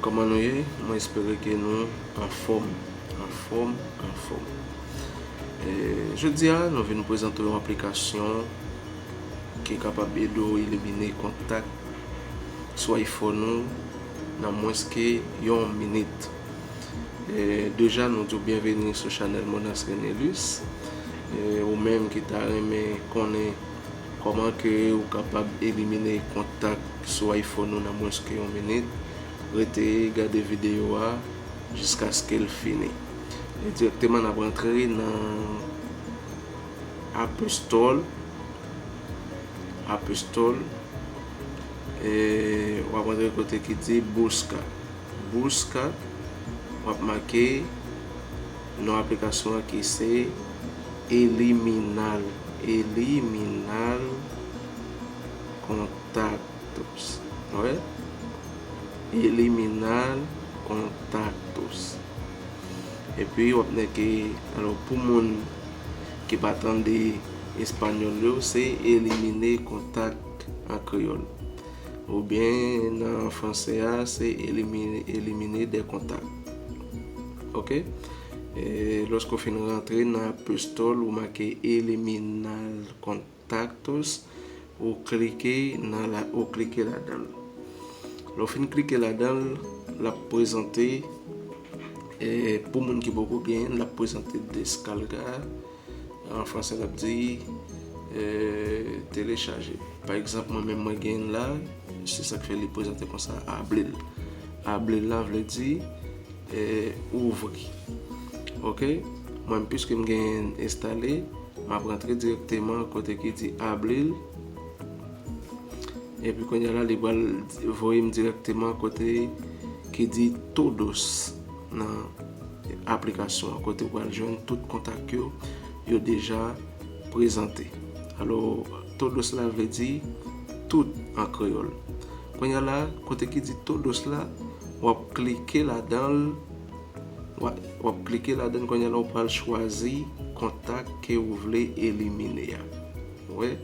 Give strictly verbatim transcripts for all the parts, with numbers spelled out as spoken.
Kòman nou ye? Mwen espere ke nou anfòm, anfòm, anfòm. E, jodi a, nou vin prezante yon aplikasyon ki kapab ede w elimine kontak sou iPhone ou nan mwens ke yon minit. E, deja, nou di w byenveni sou chanèl Monas Renelus. E, ou menm ki ta renmen konnen kòman ke ou kapab elimine kontak sou iPhone ou nan mwens ke yon minit, rete gade videyo a jiskaske l fini. E dirèkteman n ap rantre nan App Store, App Store, e w ap rantre kote ki di Busca. Busca, w ap make non aplikasyon an ki se Eliminal, Eliminal Contactos. Wè? Eliminal Contactos. Epi w ap nèke, alò, pou moun ki pa tande espanyòl yo, se elimine kontak an kreyòl. Oubyen nan franse a, se elimine, elimine de kontak. Oke? E lòske w fin rantre nan App Store, ou make Eliminal Contactos, ou klike nan la, ou klike ladan l. Lè w fin klike ladan l, l ap prezante, e, pou moun ki poko genyen l, l ap prezante descarga. An franse, l ap di, e, telechaje. Pa egzanp, mwen menm, mwen genyen l la, se sa k fè li prezante konsa, abrir. Abrir la vle di, e, ouvri. Oke? Mwen, piske m genyen enstale, m ap rantre dirèkteman kote ki di abrir. Epi kounye a la, li pral voye m dirèkteman kote ki di todos nan aplikasyon an, kote ou pral jwenn tout kontak yo, yo deja prezante. Alò, todos la vle di tout an kreyòl. Kounye a la, kote ki di todos la, w ap klike ladan l, w ap, w ap klike ladan l, kounye a la, ou pral chwazi kontak ke ou vle elimine a. Ou wè?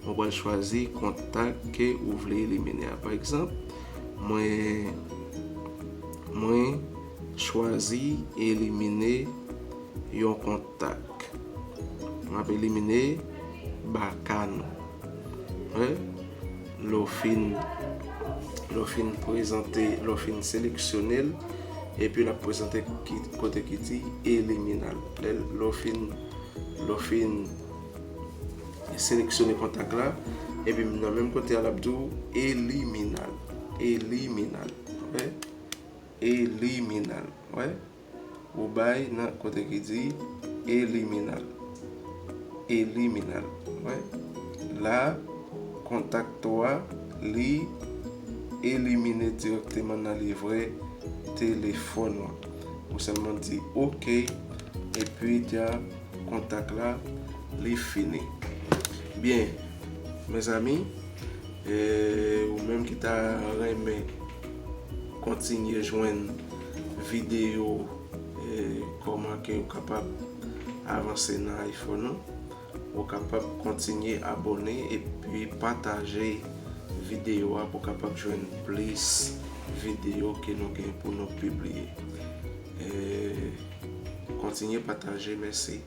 Ou pral chwazi kontak ke ou vle elimine a. Pa egzanp, mwen, mwen chwazi elimine yon kontak. M ap elimine Bacano. Wè? Lè w fin, lè w fin prezante, lè w fin seleksyone l, epi l ap prezante ki, kote ki di eliminal. Lè, lè w fin, lè w fin seleksyone kontak la, epi nan menm kote a, l ap di w eliminal. Eliminal. Wè? Eliminal. Wè? Ou bay nan kote ki di eliminal. Eliminal. Wè? La, kontakto a, li elimine dirèkteman nan livrè telefòn ou an. Ou sèlman di oke, epi dja kontak la, li fini. Byen, mezanmi, e, ou menm ki ta renmen kontinye jwenn videyo, e, kòman ke ou kapab avanse nan iPhone ou, ou kapab kontinye abòne epi pataje videyo a pou kapab jwenn plis videyo ke nou gen pou nou pibliye. E, kontinye pataje, mèsi.